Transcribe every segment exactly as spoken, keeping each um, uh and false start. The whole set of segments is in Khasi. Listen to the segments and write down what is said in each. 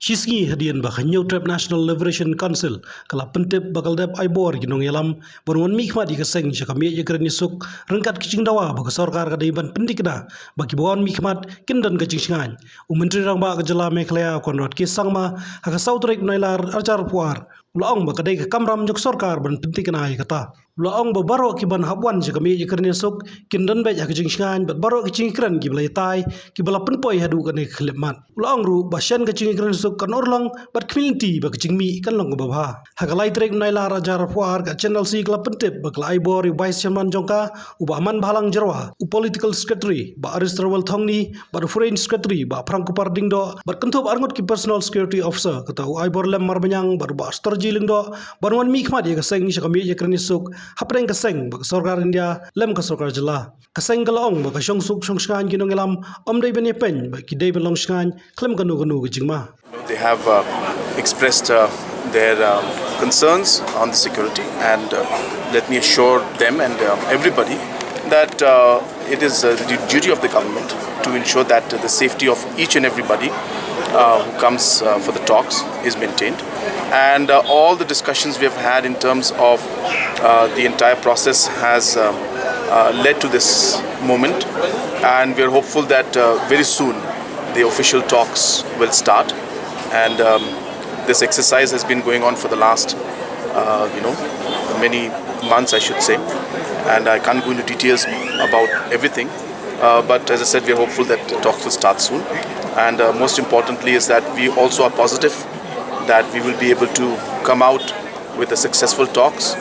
Shi sngi hadien ba ka Hynñiewtrep National Liberation Council ka la pyntip ba ka la dep ai bor ki nongïalam ban wan mihkhmat ïa ka seng sha ka miej ïakren ïasuk ryngkat ki jingdawa ba ka sorkar ka dei ban pynthikna ba kiba wan mihkhmat kin don ka jingshngaiñ. U Myntri Rangbah ka jylla Meghalaya Conrad K Sangma ha ka saw tarik Nailar arhajar arphew ar u la ong ba ka dei ka kamram jong ka sorkar ban pynthikna ïa kata. U la ong ba baroh kiban hap wan sha ka miej ïakren ïasuk kin don beit ha ka jingshngaiñ bad baroh ki jingïakren kiba la ïatai kiba la pynpoi haduh kane ka khyllipmat. U la ong ruh ba shen ka jingïakren ïasuk kan urlong bad khmih lynti ba ka jingmih kan long kaba bha. Ha ka lai tarik Nailar arhajar arphew ar ka H N L C ka la pyntip ba ka la ai bor ïa u Vice Chairman jong ka, u Bah Manbhalang Jyrwa, u Political Secretary Bah Aristowell Thongni, bad u Foreign Secretary Bah Prangkupar Diengdoh, bad kynthup arngut ki Personal Security Officer, kata u Aiborlem Marbaniang bad u Bah Storji Lyngdoh, ban wan mihkhmat ïa ka seng sha ka miej ïakren ïasuk hapdeng ka seng bad ka sorkar India lem ka sorkar jylla. Ka seng ka la ong ba ka shongsuk shongshngaiñ ki nongïalam ym dei ban ïapeiñ bad ki dei ban long shngaiñ khlem kano kano ka jingma. They have uh, expressed uh, their um, concerns on the security, and uh, let me assure them and uh, everybody that uh, it is uh, the du- duty of the government to ensure that the safety of each and everybody uh, who comes uh, for the talks is maintained. And uh, all the discussions we have had in terms of uh, the entire process has uh, uh, led to this moment, and we are hopeful that uh, very soon the official talks will start. And um, this exercise has been going on for the last, uh, you know, many months, I should say. And I can't go into details about everything. Uh, but as I said, we are hopeful that the talks will start soon. And uh, most importantly, is that we also are positive that we will be able to come out with the successful talks,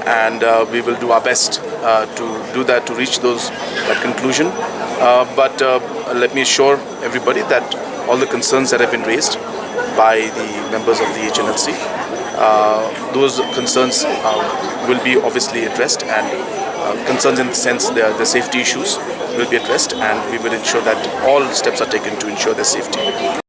and uh, we will do our best uh, to do that, to reach those that conclusion. Uh, but uh, let me assure everybody that all the concerns that have been raised by the members of the H N L C, uh, those concerns uh, will be obviously addressed, and uh, concerns in the sense the, the safety issues will be addressed, and we will ensure that all steps are taken to ensure their safety.